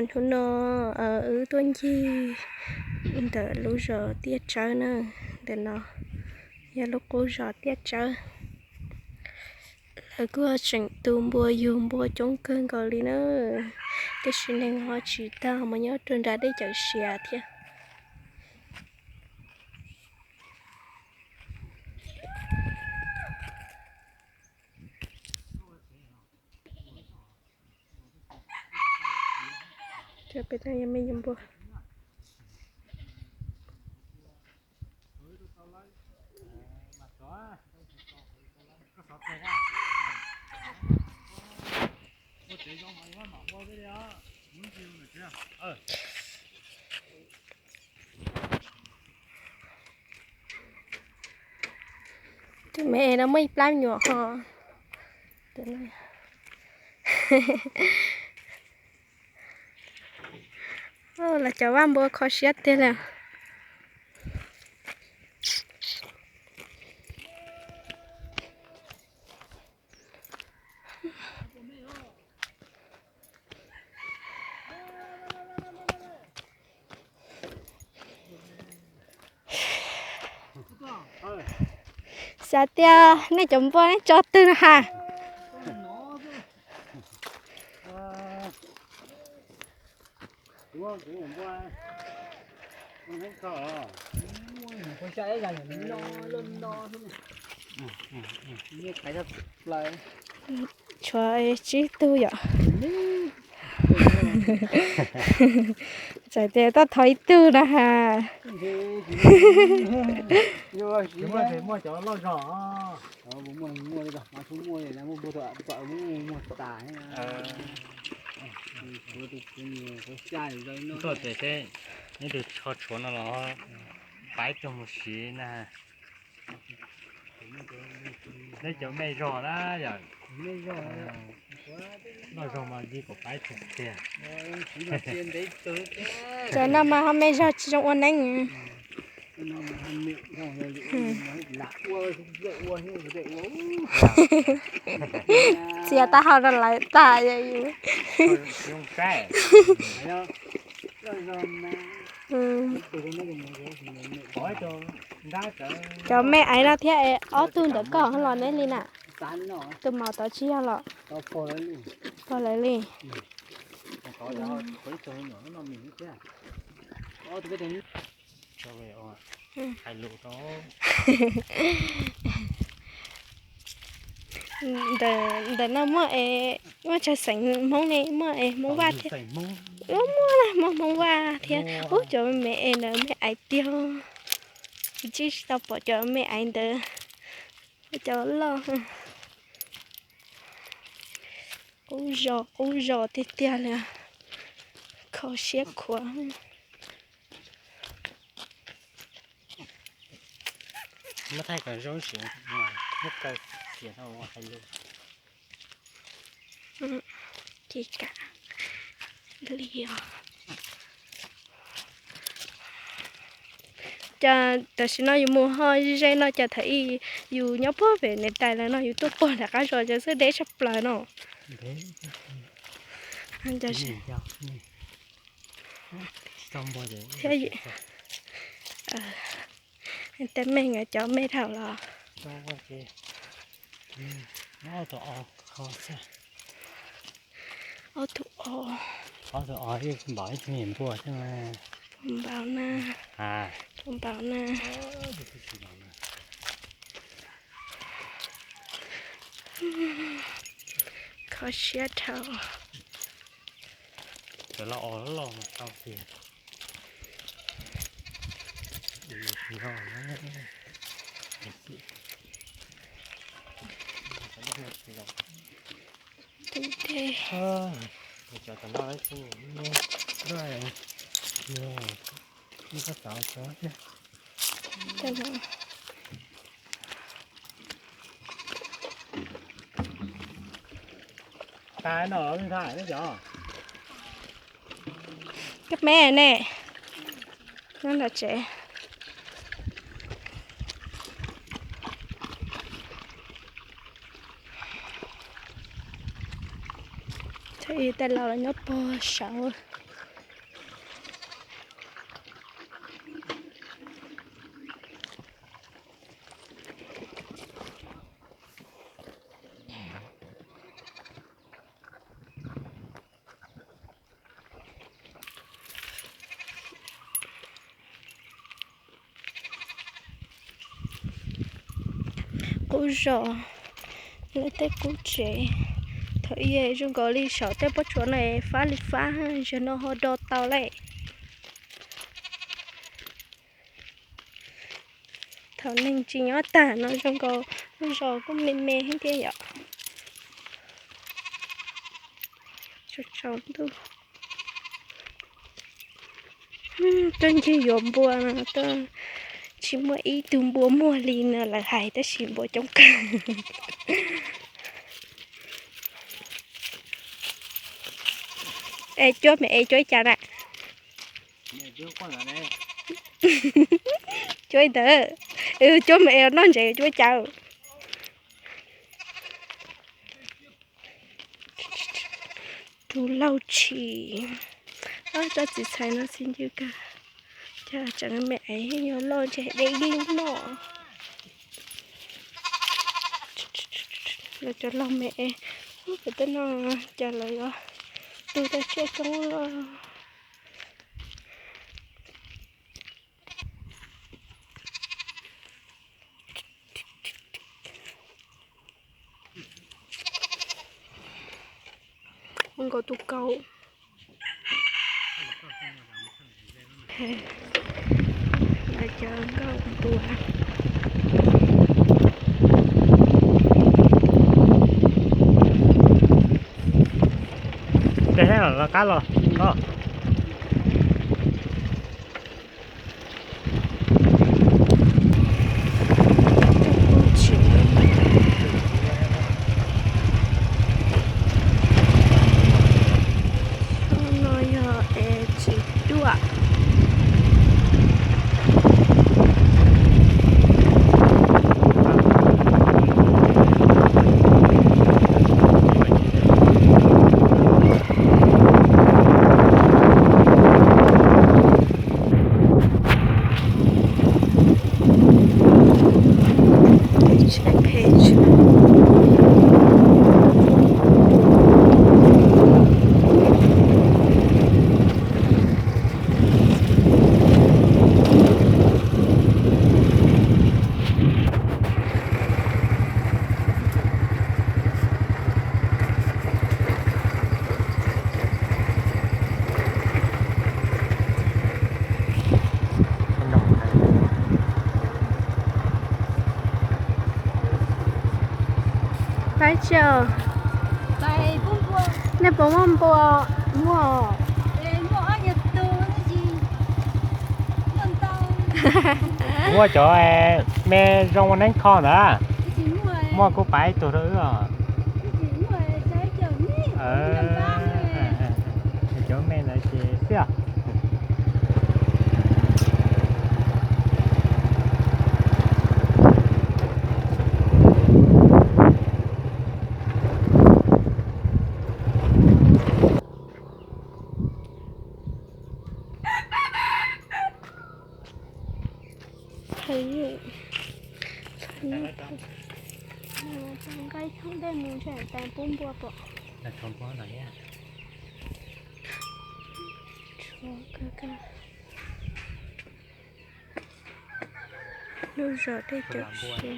Hnub no wb tuaj ncig ntawm lub zos Tiaj Tsawb na, ntawm no yog lub qub zos Tiaj Tsawb. Lawv kuj tseem tu npua yug npua coob kawg nkaus li na, tiam sis neeg ho tsis tau mus nyob rau nram dej cawm siav thiab. Peb yog me nyuam npua. Tus me no muaj ib plab me nyuam ho. Los cov vaj npua kho siab tiag li. Xav tias nej cov npua nej tso twg no ha? Tshuav tsib tug yom. Txawm tias tau thov ib tug na ha. Tuaj ces seb ib tug tsho tshuav no los pab ib tug mus siv na. Neb cov me zog na yom. Loj zog mas yig kom pab ib tug tiag. Cov no mas ho me zog tsis zoo ua neeb. Txiav taub hau rau lawv tas yom yus. Cov me aiv no thiab es ob tug ntawd koj los neb li na. Tus maum tod tsis yog los? Pog lawv li. Ntawm no muaj es muaj tsawg xeem Hmoob ne, muaj es Hmoob Vaj thiab. Muaj, muaj Hmoob Vaj thiab. Ub, cov me es ntawd me aiv tiag. Tsis tau pom cov me aiv ntawd. Cov loj. Qub zos, qub zos tiag tiag li. Kho siab khuav. Muab thaij kom zoo siv, muab kaw xiam no hais lus. Ces kam li os. Ces tam sim no yus mus ho ze ze no ces thaum ub yus nyob puag pem niam tais lawv no yus tuaj puag nram qab zos ces xwb deb tshaj plaws no. Thiab tej me, cov me dhau los. Ob tug os, ob tug os ib npaum ib tug niam npua thiab mas. Npaum na, npaum na. Kho siab dhau. Cov loj os loj mas tau tiag. Tus dej. Cov tom no ib qab txawv thiab. Tas no los ntha ne cov. Cov me ne, nyob nram tsev. Tej laus los nyob puag saud. qub zos, lawv tej qub tsev. Thaum ub zoo nkaus li saum tej pob tsuas no fab li fab, zaum no ho do tau lawm. Thaum neeg tsis nyob tag no zoo nkaus lub zos kuj me me heev thiab yom. Tsaus ntuj, tuaj ncig yuav npua no, tsis muaj ib tug npua muag li no lawv hais, tab sis npua coob kawg. Es cuab me es cuab ib cas na? Cuab ib ntawd, cuab me es noj ntses cuab ib cas. Tus laug tshis, tsob txiv txhais no txi ncw kawg. Cas tseem me es yuav loj ntshe deb ib noj. Lawv cov laug me es, pem tej no cas lawv yuav tu tau tsiaj coob loj. Ua nkaus tus kaus. Lawv cov nkauj npua. Ces los qab los. Xyoo no yog es tsis duaj. Pab tsi, nej puas muaj npua? Muaj. Muaj cov me zoo ua neeb kho ntawd. Muaj kuj pab ib tug rau wb os. Cov me ntawd ces xwb os. Nqa ib thooj dej mus ntshe tas pub npua pom. Lub zos dej cawm si.